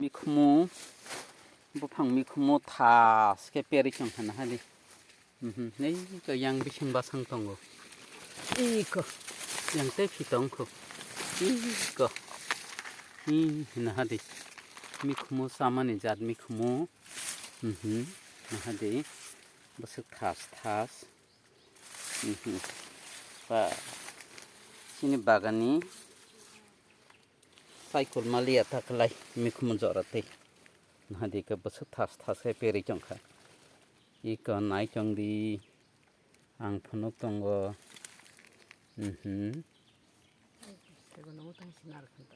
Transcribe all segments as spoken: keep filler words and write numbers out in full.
Mikhumu, buphang mikhumu thas khe perwi tong kha naha di. Mhm, nei ko yang bising basang tongo. Iko, yang tei phi tong kho. Iko, hi naha di. Mikhumu samani jat mikhumu. Mhm, naha di. Bwswk thas thas. Mhm. Ba, chini bagani. Cycle maliya ta khlai mikhumu jora tei. Naha di khe bwswk thas thas khe perwi tong kha. Iko nai tong di. Ang phunuk tongo. Mhm.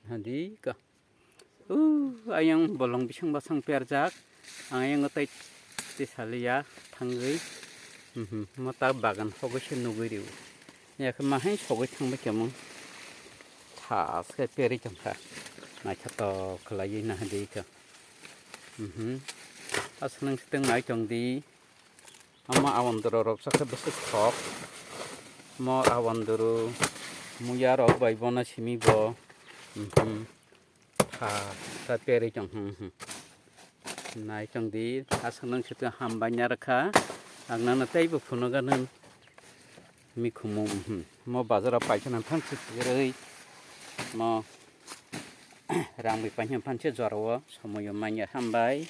Naha di ko. Uh, ayang bolong bising basang perjak. Ang ayang tei tei saliya thangwi. Mhm. Mo ta bagan hogwi se nugwi riu. Yakhe mahai sogwi thangbai khe mung. Thas khe perwi tong kha. Naithotok khlaiwi naha di khe. Mhm. Aswk nang swtwng nai tong di. Omo awandru rok sakhe bwswk thok. Mo awandru muya rok bai bono simi bo. Mhm. Pha, ta perwi tong. Hmm, hmm. Nai tong di, aswk nang swtwng hambai narwkha. Ang nano teibo phunugo nung mikhumu, hmm. Mo bazaro paisa nang phan se kwrwi. Mo rang bai paisa phan se jorao somoyo manya hambai.